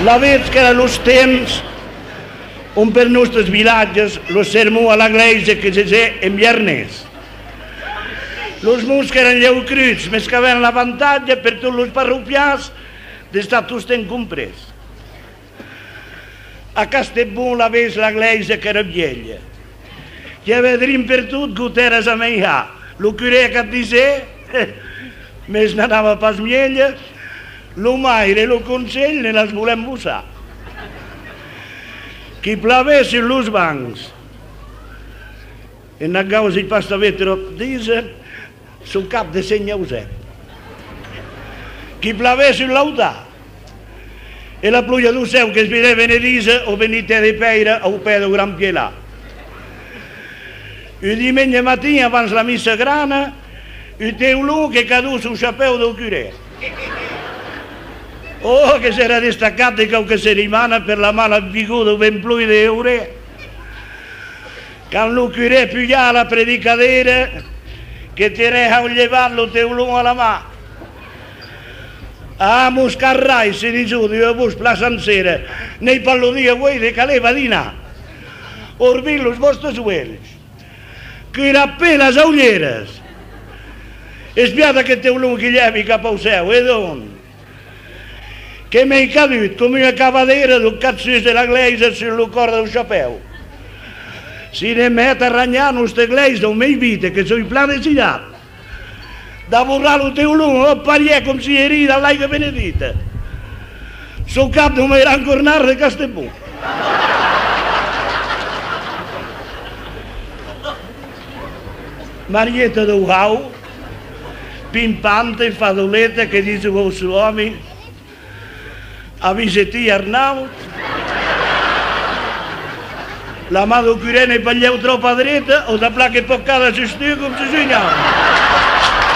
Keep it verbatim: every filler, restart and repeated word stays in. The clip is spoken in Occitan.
Lavetz qu'èran los temps ont per nòstes vilatges lo sermon a la glèisa que se hesè en biarnés. Los mots qu'èran lhèu cruts, mes qu'avèn l'avantatge per tots los parropians d'estar tostemps comprés. A Castebon lavetz la glèisa qu'èra vièlha. Qu'i avè drin pertot gotèras a meijar. Lo curè qu'ac disè, mes n'anava pas mielha. Lo maire e lo conselh ne las volèn bossar. Qu'i plavè sus los bancs. E n'ac gausei pas tanben tròp díser, suu cap de Sent Jausèp. Qu'i plavè sus l'autar. E la ploja deu cèu que's vidè benedíser au benitè de Pèire au pè deu gran pilar. Un dimenge matin, abans la missa grana, un teulon que cadó suu chapèu deu curè. Ò, que s'èra destacat de quauqua serimana per la mala vigor deu vent ploja de heurèr. Quand lo curè pujava a la predicadera, que tenè au lhevat lo teulon a la man. Ah, mos carrai, se disó d'ua votz plan sancera, n'ei pas lo dia uei de caler badinar. Orbitz los vòstes uelhs. Curatz-pe las aulheras. Espiatz aqueth teulon qui lhèvi cap au cèu, e donc, que m'ei cadut com ua cavadera deu cap sus de la glèisa sus lo còr deu chapèu. Si ne mèt a ranhar nòsta glèisa au mei vite, que soi plan decidat d'aborrar lo teulon, ò parièr, com si eri dab l'aiga benedita. Suu cap deu mei gran cornar de Castebon. Marieta deu Hau, pimpanta e fadoleta que disó au son òmi: avise-ti, Arnaut, la man deu curè n'ei pas lhèu tròp adreta, o t'aplaque pòc cada sus tu com sus un aut.